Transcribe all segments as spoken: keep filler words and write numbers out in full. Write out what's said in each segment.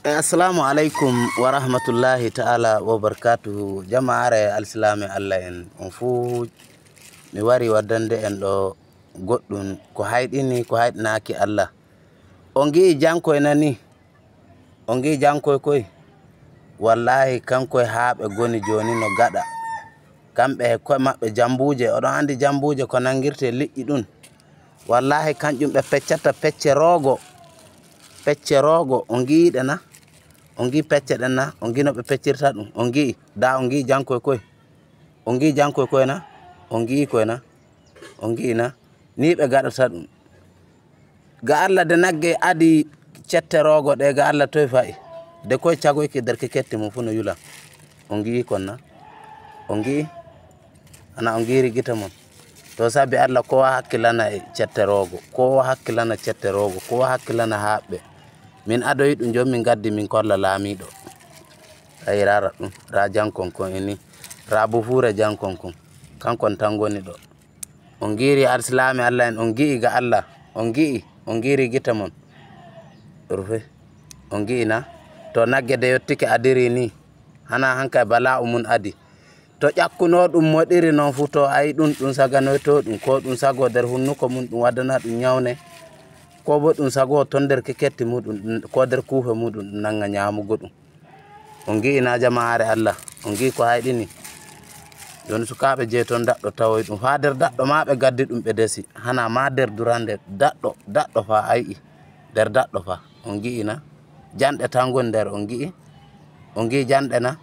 E, assalamu aleykum wa rahmatullahi ta'ala wa barakatuhu. Jamaare alsilaame Allah en on fuu, mi wari waddande en ɗo goɗɗum ko hayɗini, ko hayɗinaaki Allah. On ngi'i jankoy na ni? On ngi'i jankoy koy? Wallahi kankoy haa ɓe goni jooni no gaɗa. Kamɓe e koye maɓɓe jambuuje, oɗon anndi jambuuje ko nanngirtee liƴƴi ɗum. Wallahi kanƴum ɓe peccata pecce roogo. Pecce roogo, on ngi'i ɗe na? On ngi'i pecce ɗen na? On ngi'i no ɓe peccirta ɗum? On ngi'i? Da on ngi'i jankoy koy? On ngi'i jankoy koy na? On ngi'i koy na? On ngi'i na? Ni ɓe gaɗata ɗum. Ga Allah de nagge adi cette roogo ɗe, ga Allah toy fa'i? De koy cagoyki der keketti mum fu no yula. On ngi'i kon na? On ngi'i? Ana on ngi'iri gite mon? To sabi Allah, kowa hakkilana e cette roogo, kowa hakkilana cette roogo, kowa hakkilana haaɓɓe. Min adoyi ɗum jooni min gaddi min kolla laamiiɗo. Ayi rara ɗum, ra jankon kon e ni, ra bufuure jankon kon, kankon tan ngoni ɗo. On ngi'iri alsilaame Allah en, on ngi'i ga Allah, on ngi'i, on ngi'iri gite mon. Rufe, on ngi'i na? To nagge de yottike adiri ni, hana hanka e bala'u mun adi. To ƴakkuno ɗum moɗiri non fu, to ayi ɗum, ɗum saganoyto ɗum, ko ɗum sago der hunnuko mum, ɗum waddana ɗum nyawne, ko bo ɗum sago ton der keketti muɗum, ɗum, ko der kuufe muɗum, ɗum nanga nyamugo ɗum. On ngi'i na, jamaare Allah? On ngi'i ko hayɗini? Jooni sukaaɓe jeyi ton daɗɗo tawoy ɗum. Faa der daɗɗo maa ɓe gaddi ɗum ɓe desi. Hana maa der durande daɗɗo, daɗɗo faa ay'i. Der daɗɗo faa. On ngi'i na? Janɗe tan ngoni nder. On ngi'i? On ngi'i janɗe na?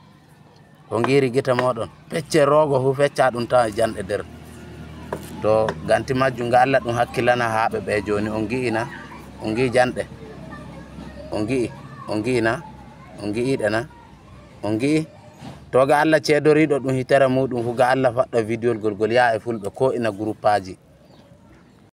On ngi'iri gite mooɗon? Pecce roogo fu fecca ɗum tawa e janɗe der. To ganti majjum ga Allah ɗum hakkilana haaɓe ɓe jooni. On ngi'i na? On ngi'i janɗe? On ngi'i? On ngi'i na? On ngi'i ɗe na? On ngi'i? To ga Allah ceedoriiɗo ɗum hitere muuɗum fu, ga Allah faɗɗa vidiyol gol, gol yaha e fulɓe ko ina guruppaaji.